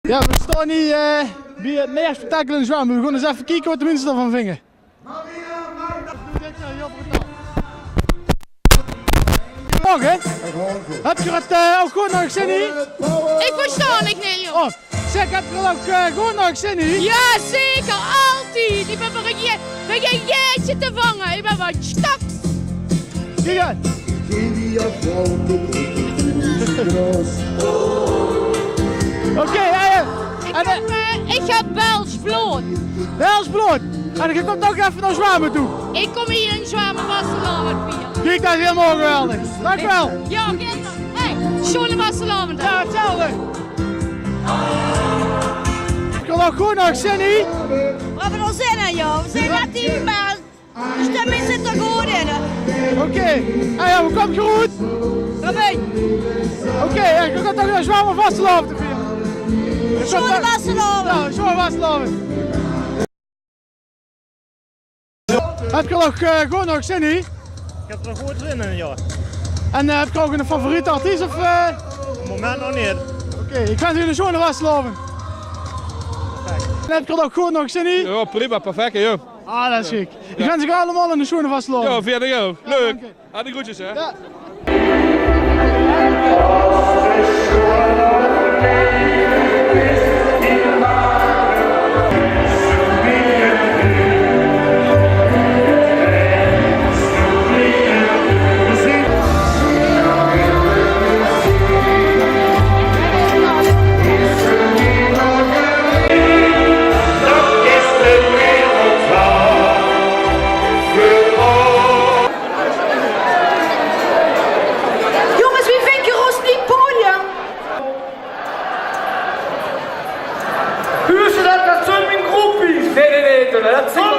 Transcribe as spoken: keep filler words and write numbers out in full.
Jao, veer staon hie, eh, bie 't Meerspektakel in Zjwame. Veer goon ins effe kieke wat de minse d'rvan vinge. Morge, höb geer 't, eh, ouch good nao gezeen hie? Ich verstaon dich neet, jóng. Oh, zèk, höb geer 't ouch, eh, good nao gezeen hie? Jao, zeker, altied. Ich bön veur ein jä-, bön gein jäötje te vange. Ich bön van Staks. Kiek aan. Oké, eh, ich höb, eh, ich höb Bels blood. Bels blood. En geer kómp ouch effe nao Zjwame toe. Ich kóm hie in Zjwame vastelaovend viere. Kiek, det is hielemaol geweldig. Dank uch waal. Jao, kinder. Hey, sjoene vastelaovend. Jao, 'tzelfde. Höb geer ouch good nao gezeen hie? Veer höbbe d'r zin in, jóng. Veer zeen net hie, mer de stemming zit d'r good in, hè. Oké. Ah jao, wie kómp geer oet? Remunj. Oké, jao, geer kómp ouch nao Zjwame vastelaovend te viere. Sjoene vastelaovend. Jao, sjoene vastelaovend. Höb geer ouch, eh, good nao gezeen hie? Ich höb d'r good zin in, jao. En, eh, höb geer ouch eine favoriete artiest, of, eh? Op 't moment nog neet. Oké, ich wins uch eine sjoene vastelaovend. Perfect. En höb geer ouch good nao gezeen hie? Jao, prima, perfect, jao. Ah, det is sjiek. Ich wins uch allemaol eine sjoene vastelaovend. Jao, vinj ich ouch. Leuk. Jao, dank uch. Aan de groetjes, hè? Jao. Jónges, wie vinj geer ós nuuj podium? Huur ze det, det zeen mien groupies. Nae, nae, nae, det zeen